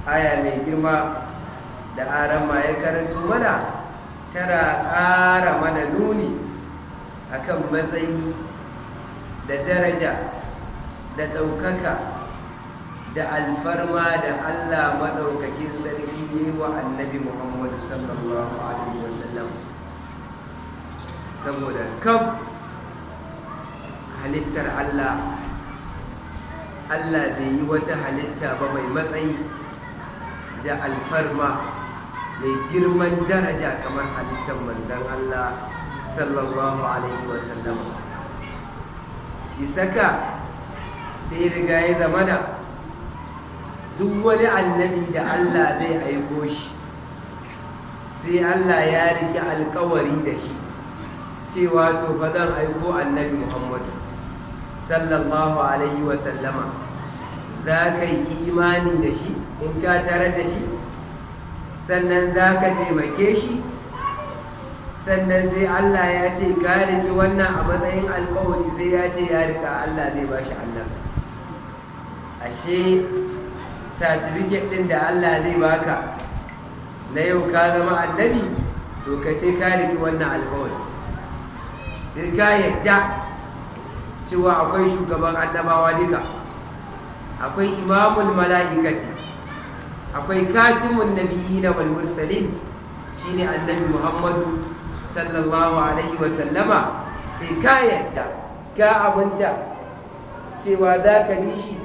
Aya mai girma da arama ya karanto mana tana ƙara mana nuni akan matsayi da daraja da ɗaukaka da alfarma da Allah maɗaukakin sarki yi wa Annabi Muhammadu sallallahu alaihi wasallam, saboda kaf halittar Allah, Allah bai yi wata halitta ba mai matsayi da alfarma mai girman daraja kamar halittar Manzon Allah sallallahu alaihi wasallam. Shi saka sai riga ya zamana duk wani annabi da Allah zai aiko shi, sai Allah ya rike alkawari da shi cewa to fa zan aiko Annabi Muhammadu sallallahu alaihi wasallama, za ka yi imani da shi in ka tarar da shi, sannan za ka taimake shi. Sannan sai Allah ya ce ka riƙe wannan a matsayin alkawari, sai ya ce ya riƙa, Allah zai ba shi annabta. Ashe certificate ɗin da Allah zai baka na yau ka zama annabi, to ka sai ka riƙe wannan alkawari, sai ka yadda cewa akwai shugaban annabawa duka, akwai imamul mala'ikati, akwai katimun nabiyina wal mursalin, shine Annabi Muhammadu sallallahu alaihi wasallama. Sai ka yadda ka abunta cewa za ka bi shi,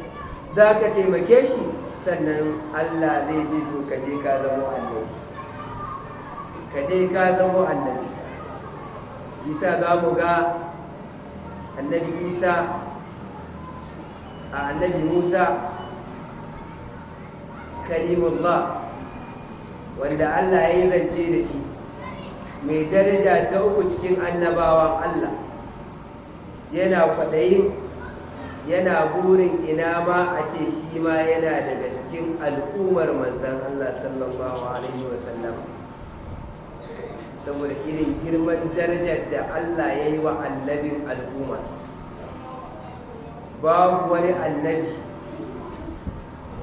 za ka taimake shi, sannan Allah zai ce to ka je ka zamo annabi, ka je ka zamo annabi. Shi sa za mu ga Annabi Isa, a Annabi Musa kalimullah, wanda Allah ya yi zance da shi, mai daraja ta uku cikin annabawan Allah, yana kwaɗayin, yana burin ina ma a ce shi ma yana daga cikin al'ummar Manzan Allah sallallahu alaihi wasallam, saboda irin girman darajar da Allah ya yi wa annabin al'umma. Babu wani annabi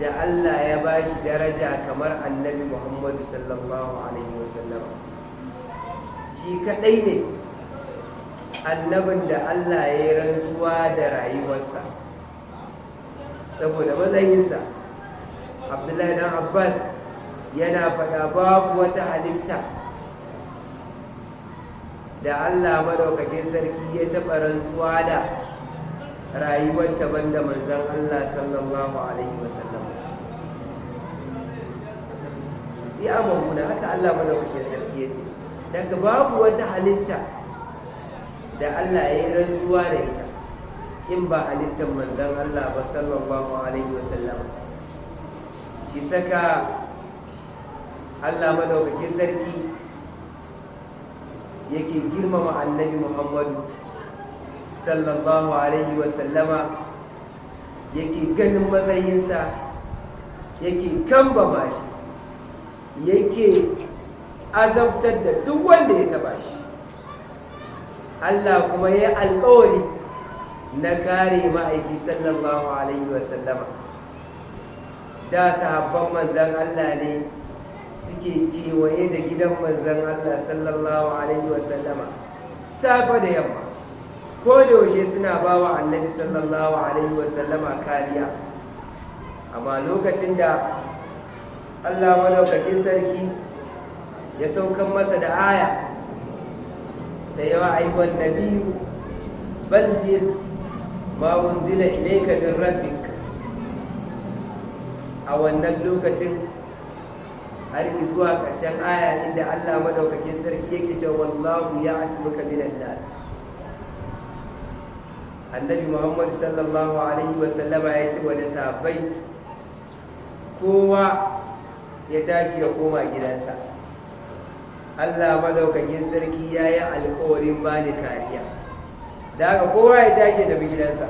da Allah ya ba shi daraja kamar Annabi Muhammadu sallallahu alaihi wasallam. Shi kaɗai ne annabin da Allah ya yi rantsuwa da rayuwarsa saboda matsayinsa. Abdullahi dan Abbas yana faɗa, babu wata halitta da Allah madaukakin sarki ya taɓa rantsuwa da rayuwarta banda Manzan Allah sallallahu alaihi wasallam. Ya mahuna haka Allah madaukakin sarki ya ce, daga babu wata halitta da Allah ya yi rantsuwa da ita in ba halittar Manzan Allah ba sallallahu alaihi wasallam. Shi saka Allah madaukakin sarki yake girmama Annabi Muhammadu sallallahu alaihi wasallama, yake ganin matsayinsa, yake kambama shi, yake azabtar da duk wanda ya taba shi. Allah kuma ya yi alkawari na kare ma'aiki sallallahu alaihi wasallama. Da sahabban Manzan Allah ne suke kewaye da gidan Manzan Allah sallallahu alaihi wasallama safe da yamma, ko da yaushe suna ba wa Annabi sallallahu alaihi wasallama kariya. Amma lokacin da Allah madaukakin sarki ya saukan masa da aya ta يا أيها النبي بلغ ما أنزل إليك من ربك, a wannan lokacin har zuwa ƙarshen aya inda Allah madaukakin sarki yake cewa والله يعصمك من الناس, Annabi Muhammad sallallahu alaihi wasallama ya ce wa sahabbai, kowa ya tashi ya koma gidansa, Allah madaukakin sarki ya yi alkawarin bani kariya, da haka kowa ya tashi ya tafi gidansa.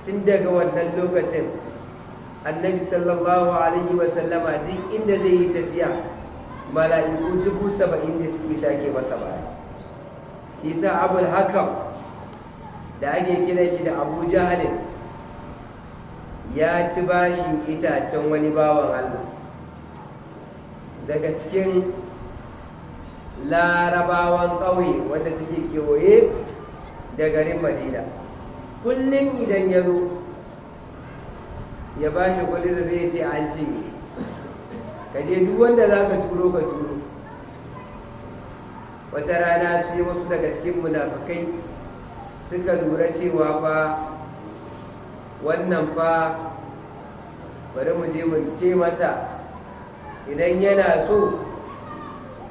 Tun daga wannan lokacin Annabi sallallahu alaihi wasallama duk inda zai yi tafiya, mala'iku 70,000 da suke take masa baya. Kisa Abul Hakam da ake kiran shi da Abu Jahalin Ya ci bashin itacen wani bawan Allah daga cikin Larabawan ƙauye wanda suke kewaye da garin Madina. Kullum idan ya zo ya ba shi kudi, da zai ce an cinye, ka je duk wanda za ka turo ka turo. Wata rana sai wasu daga cikin munafukai suka lura cewa fa wannan fa, bari mu je mu ce masa idan yana so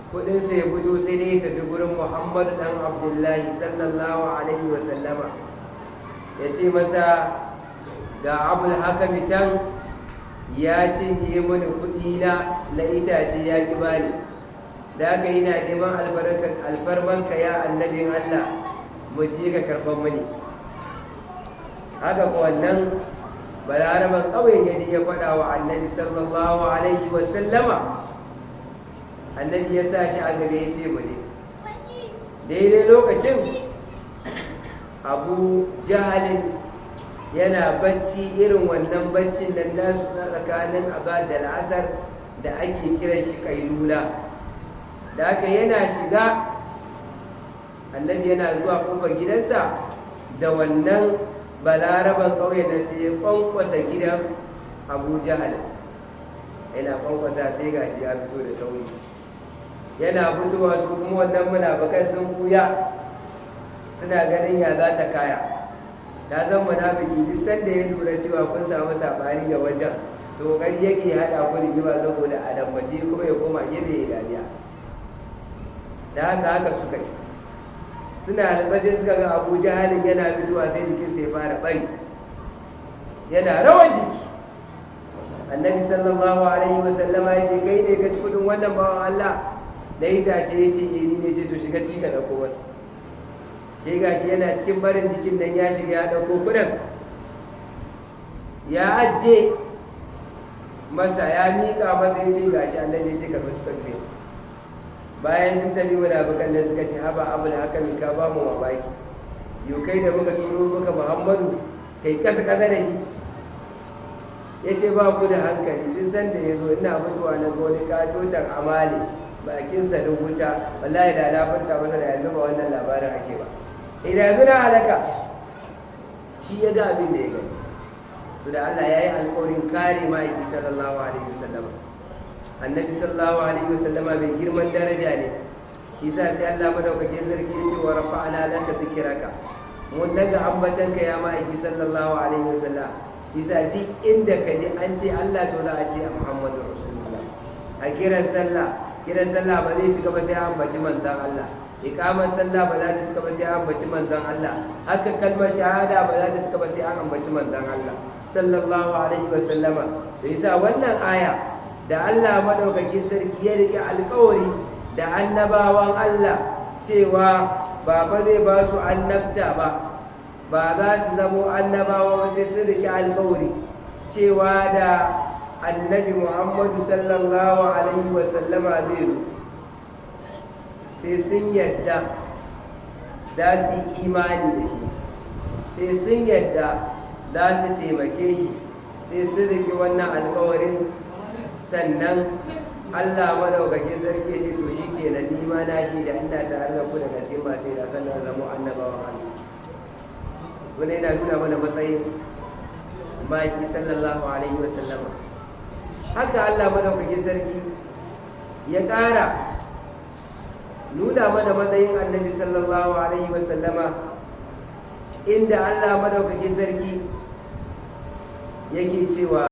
kudinsa ya fito, sai dai ya tafi gurin Muhammadu dan Abdullahi sallallahu alaihi wasallama, ya ce masa ga Abul Hakami can ya cinye mani kudina na itace, ya ƙi bani, da haka ina neman alfarmanka ya annabin Allah, mu je ka karɓar mani. Haka ko wannan Balaraban ƙauyen ya je ya faɗa wa Annabi sallallahu alaihi wasallama. Annabi ya sa shi a gaba, ya ce mu je. Daidai lokacin Abu Jahalin yana bacci, irin wannan baccin nan nasu na tsakanin azahar da la'asar da ake kiran shi kailula. Da haka yana shiga, Annabi yana zuwa kofar gidansa da wannan Balaraban ƙauyen nan, sai ya kwankwasa gidan Abu Jahal. Yana kwankwasa, sai gashi ya fito da sauri. Yana fitowa, su kuma wannan munafukan sun buya, suna ganin ya za ta kaya. Ta zan munafiki duk sanda ya lura cewa kun samu saɓani da wajen, to kokari yake haɗa ku rigima saboda a dambace, kuma ya koma gefe ya dariya. Da haka haka suka yi, suna sai suka ga Abu Jahalin yana fitowa, sai jikinsa ya fara bari, yana rawan jiki. Annabi sallallahu alaihi wasallama ya ce, "Kai ne ka ci kudin wannan bawan Allah na itace?" Ya ce, "Eh, ni ne." Ce, "To shiga ciki ka ɗauko masa." Sai gashi yana cikin barin jikin nan ya shiga, ya ɗauko kudin, ya ajiye masa, ya miƙa masa, ya ce, "Gashi." Annabi ya ce, "Karɓi." Suka tafi. Bayan sun tafi, munafikan da suka ce, "Haba Abul Hakami, ka ba mu mamaki yau, kai da muka turo muka Muhammadu, kai kasa kasa da shi." Ya ce, "Ba ku da hankali. Tun san da ya zo ina mutuwa na ga wani katotan amali bakinsa da wuta. Wallahi da na furta masa, da yanzu ba wannan labarin ake ba, idan yanzu na halaka." Shi ya ga abin da ya gani. To da Allah ya yi alkawarin kare ma'aiki sallallahu alaihi wasallam. Annabi sallallahu alaihi wasallama mai girman daraja ne. Shi sa sai Allah madaukakin sarki ya ce, "Wa rafa'na laka dhikraka." Mun daga ambatanka ya ma'aiki sallallahu alaihi wasallam. Isa duk inda ka ji an ce Allah, to za a ce a Muhammadu Rasulullah. A kiran sallah, kiran sallah ba zai ci gaba sai an ambaci manzon Allah. Iqamar sallah ba za ta cika ba sai an ambaci manzon Allah. Haka kalmar shahada ba za ta cika ba sai an ambaci manzon Allah sallallahu alaihi wasallama. Da yasa wannan aya da Allah madaukakin sarki ya rike alkawari da annabawan Allah cewa ba fa zai ba su annabta ba, ba za su zamo annabawa ba sai sun rike alkawari cewa da Annabi Muhammadu sallallahu alaihi wasallama zai zo, sai sun yadda za su yi imani da shi, sai sun yadda za su taimake shi, sai sun riƙe wannan alkawarin, sannan Allah madaukakin sarki ya ce, "To shi kenan, ni ma na shaida ina tare da ku da gaske masu shaida," sannan zamo annabawan Allah. Wannan yana nuna mana matsayin ma'aiki sallallahu alaihi wasallama. Haka Allah madaukakin sarki ya ƙara nuna mana matsayin Annabi sallallahu alaihi wasallama, inda Allah madaukakin sarki yake cewa